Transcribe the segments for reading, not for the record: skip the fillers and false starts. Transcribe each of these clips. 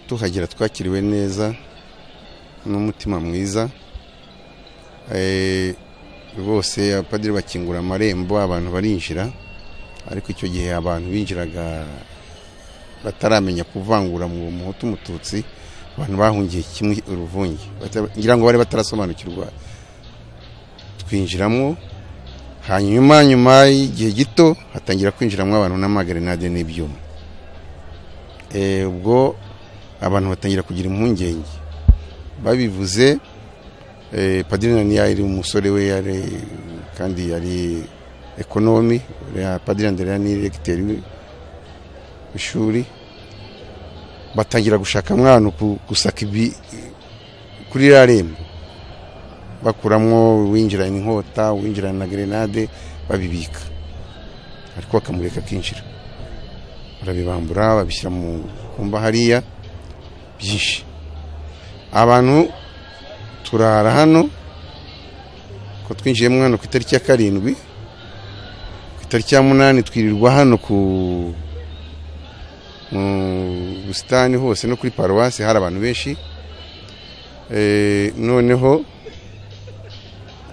Tuhagera twakiriwe neza n'umutima mwiza. Rwose abapadiri bakingura amarembo, abantu barinjira, ariko icyo gihe abantu binjiraga bataramenya kuvangura mu Muhutu Umututsi, abantu bahungiye kimwe uruvunge, ngira ngo bari batarasobanukirwa. Twinjiramo, hanyuma nyuma y'igihe gito hatangira kwinjiramo abantu n'amagrenade n'ibyuma. Ubwo abantu batangira kugira impungenge. Babivuze, Padiri Naniya yari umusore we, yari kandi yari ekonomi, Padiri Andrea ni recteur w'ishuri. Batangira gushaka mwana gusaka ibi kuri rarembo, bakuramwo winjirana inkota, winjirana na grenade, babibika, ariko bakamureka akinjira. Barabibambura babishyira mu kumba hariya byinshi. Abantu turara hano, ko twinjiye mwana ku itariki ya 7, ku itariki ya 8 twirirwa hano ku mu busitani hose no kuri paruwasi hari abantu benshi. Noneho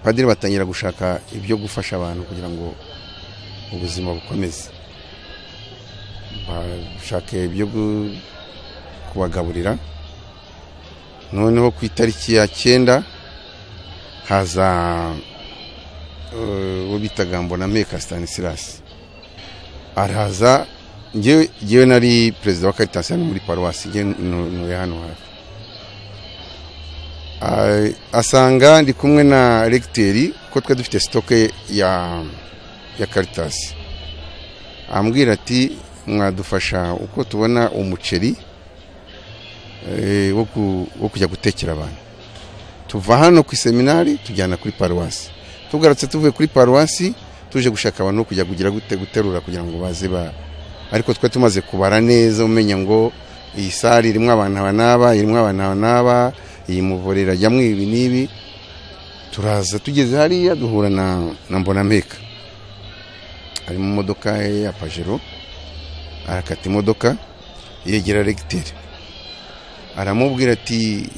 padiri batangira gushaka ibyo gufasha abantu kugira ngo ubuzima bukomeze, bashaka ibyo kubagaburira. Noneho ku itariki ya 9 haza uwo bitaga Mbonameka Stanislas, araza. Ngewe nari perezida wa Caritas hano muri paruwasi, ntuye hano hafi. Asanga ndi kumwe na recteur, ko twe dufite stock ya Caritas. Ambwira ati mwadufasha uko tubona umuceri wo kujya gutekera abantu. Tuva hano ku seminari tujyana kuri paruwasi, tugarutse tuvuye kuri paruwasi tuje gushaka abantu kujya kugira gute guterura kugira ngo baze ba, ariko twe tumaze kubara neza, umenya ngo iyi sari irimo abantu aba n'aba, irimo abantu aba n'aba, iyi muvorera ajyamo ibi n'ibi. Turaza tugeze hariya duhura na Mbonameka ari mu modoka ya Pajero, arakata imodoka yegera recteur, aramubwira ati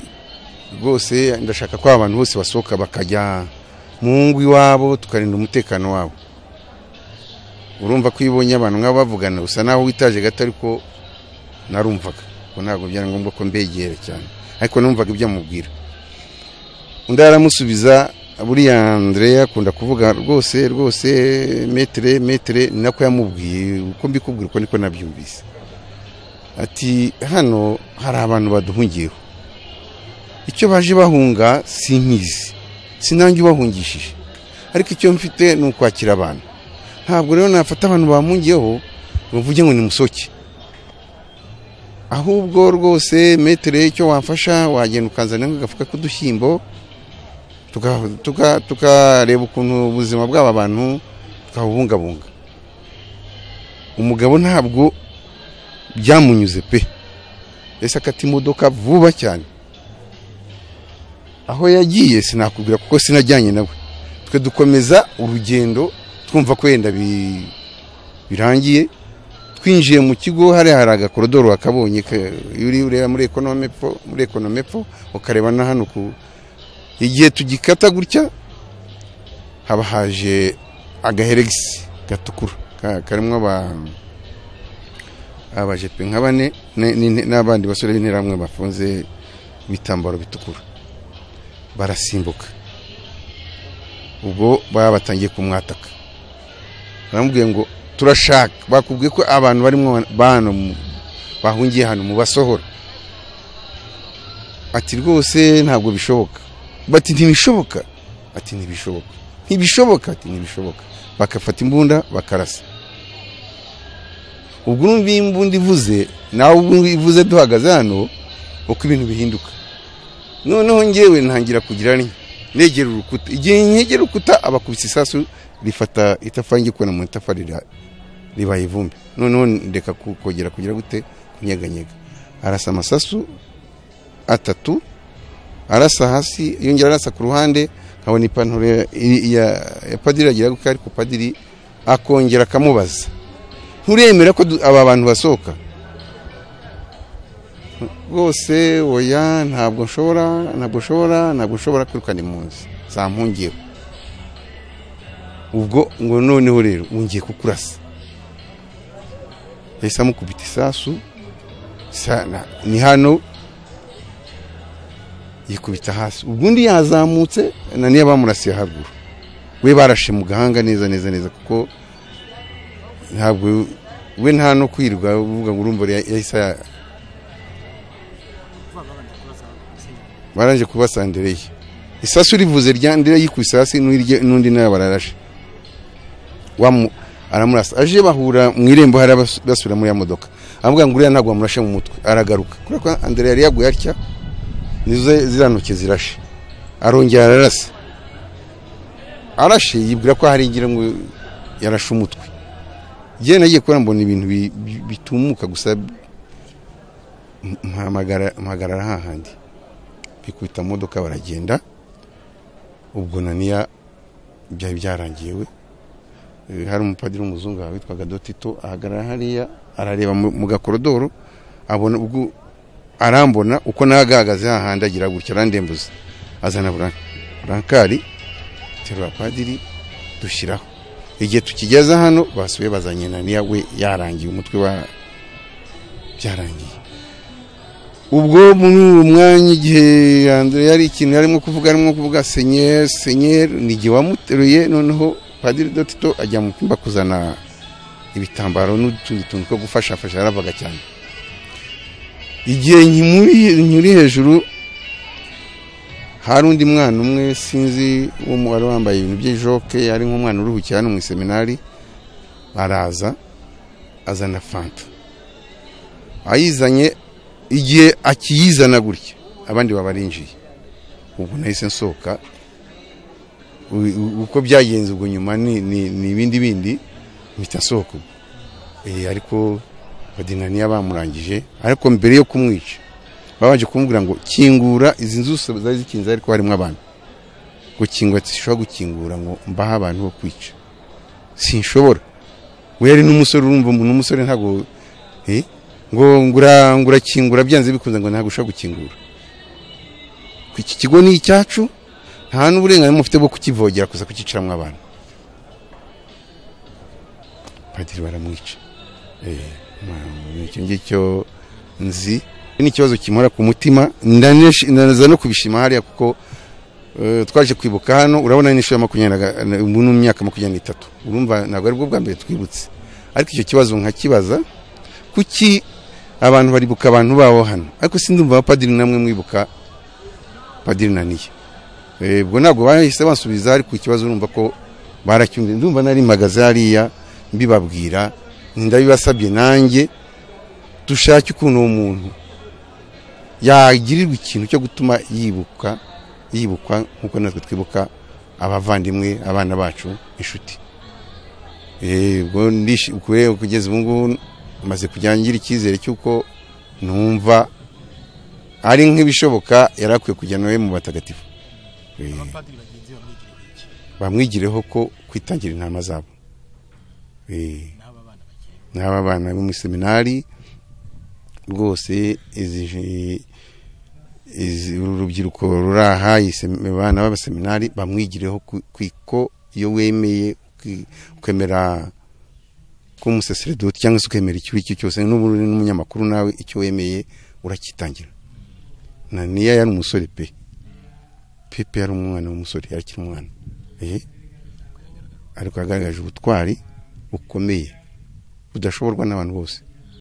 rwose ndashaka ko abantu bose basohoka bakajya mu ngo iwabo, tukarinda umutekano wabo. Urumva ko ibonye abantu nk'abo bavugana usa naho witaje gato, ariko narumvaga ko ntabwo byari ngombwa ko mbegera cyane, ariko numvaga ibyo amubwira. Undi aramusubiza, buriya Andrea akunda kuvuga rwose rwose metre metre, ni nako yamubwiye, uko mbikubwira uko niko nabyumvise. Ati hano hari abantu baduhungiyeho, icyo baje bahunga sinkizi, sinange ubahungishije, ariko icyo mfite ni ukwakira abantu. Ntabwo rero nafata abantu bamungiyeho ngo mvuge ngo nimusoke, ahubwo rwose metere icyo wamfasha wagenda ukanzanira nk'agafuka k'udushyimbo, tukareba ukuntu ubuzima bw'aba bantu tukabubungabunga. Umugabo ntabwo byamunyuze pe, ese akata imodoka vuba cyane. Aho yagiye sinakubwira kuko sinajyanye nawe, twe dukomeza urugendo twumva ko wenda birangiye. Twinjiye mu kigo hari agakorodoro akabonye, uri ureba muri economepfo ukareba na hano ku igihe tugikata gutya haba haje agaheregisi gatukura karimo abajepe nka bane n'abandi basore b'interahamwe bafunze ibitambaro bitukura, barasimbuka. Ubwo baba batangiye kumwataka, baramubwiye ngo turashaka, bakubwiye ko abantu barimo bano bahungiye hano mu basohora. Ati rwose ntabwo bishoboka. Bati ntibishoboka. Ati ntibishoboka, ntibishoboka. Ati ntibishoboka. Bakafata imbunda bakarasa. Ubwo urumva imbunda ivuze, nawe ubwo ivuze duhagaze hano uko ibintu bihinduka. Noneho ngewe ntangira kugira negera urukuta, igihe nkegera urukuta abakubise isasu rifata itafari, ngiye kubona mu itafari ribaye ivumbi. Noneho ndeka kogera kugira gute kunyeganyega. Arasa amasasu 3, arasa hasi, yongera arasa ku ruhande, nkabona ipantaro ya padiri agira gutya, ariko padiri akongera akamubaza, nturemera ko aba bantu basohoka? Rwose oya, ntabwo nshobora kwirukana impunzi zampungiyeho. Ubwo ngo noneho rero ngiye kukurasa. Yahise amukubita isasu ni hano yikubita hasi. Ubwo undi yazamutse na niyo bamurasiye haruguru, we barashe mu gahanga neza neza neza, kuko ntabwo we nta no kwirwa uvuga ngo urumva yahise baranje kubasa Andereye. Isasu rivuze rya Andereye yikubise hasi n'undi nawe bararashe, aramurasa. Aje bahura mu irembo hari basubira muri ya modoka, avuga ngo uriya ntabwo bamurashe mu mutwe, aragaruka kubera ko Andereye yari yaguye atya, nizo ziriya ntoki zirashe, arongera ararasa. Arashe yibwira ko hari ngira ngo yarashe umutwe. Njye nagiye kubona mbona ibintu bitumuka gusa, mpagarara hahandi bikubita modoka baragenda. Ubwo Naniya byari byarangiye we. Hari umupadiri w'umuzungu witwaga Dotito, ahagarara hariya arareba mu gakorodoro, abona ubwo arambona uko nahagaze hahandi, agira gutya arandembuza, azana burankari terura padiri dushyiraho. Igihe tukigeza hano basubiye bazanye Naniya, we yarangiye umutwe wa byarangiye. Ubwo muri uwo mwanya igihe Andre yari ikintu yarimo kuvuga Seigneur Seigneur, ni igihe wamuteruye. Noneho Padiri Dotito ajya mu cyumba kuzana ibitambaro n'utundi tuntu two gufashafasha, yaravaga cyane. Igihe nkiri hejuru hari undi mwana umwe sinzi wo wari wambaye ibintu by'ijoke, yari nk'umwana uruhukiye hano mu seminari, araza azana fanta, ayizanye. Igihe akiyizana gutya abandi babarinjiye. Ubwo nahise nsohoka. Uko byagenze ubwo nyuma ni ibindi bindi mpita nsohoka. Ariko Padiri bamurangije, ariko mbere yo kumwica babanje kumubwira ngo kingura izi nzu zari zikinze, ariko harimo abantu. Gukingura sishobora gukingura ngo mbaha abantu bo kwica, sinshobora. We yari n'umusore, urumva umuntu w'umusore ntabwo ngo ngurakingura byanze bikunze, ngo ntabwo ushobora gukingura. Iki kigo ni icyacu, nta n'uburenganzira mufite bwo kukivogera kuza kukicaramo abantu. Padiri baramwica. Icyo ngicyo nzi ni ikibazo kimora ku mutima, ndaza no kubishima hariya, kuko twaje kwibuka hano. Urabona ni inshuro ya 23, urumva ntabwo aribwo bwa mbere twibutse. Ariko icyo kibazo nkakibaza, kuki abantu baribuka abantu babo hano, ariko sindumva abapadiri namwe mwibuka Padiri Naniya? Ubwo ntabwo bahise bansubiza, ariko ikibazo urumva ko baracyumva. Ndumva nari mpagaze hariya mbibabwira, ndabibasabye nanjye dushake ukuntu uwo muntu yagirirwa ikintu cyo gutuma yibukwa nkuko natwe twibuka abavandimwe, abana bacu, inshuti. Ubwo kugeza ubu ngubu maze kujya ngira icyizere cy'uko numva ari nk'ibishoboka yari akwiye kujya nawe mu batagatifu. Bamwigireho ko kwitangira intama zabo. N'aba bana bo mu seminari rwose, uru rubyiruko ruraha abana b'abaseminari bamwigireho ko iyo wemeye ukemera ko umusaseredoti cyangwa se ukemera icyo icyo cyose, n'ubu n'umunyamakuru nawe icyo wemeye urakitangira. Naniya yari umusore pe pepe, yari umwana w'umusore, yakiri umwana, ariko yagaragaje ubutwari bukomeye budashoborwa n'abantu bose.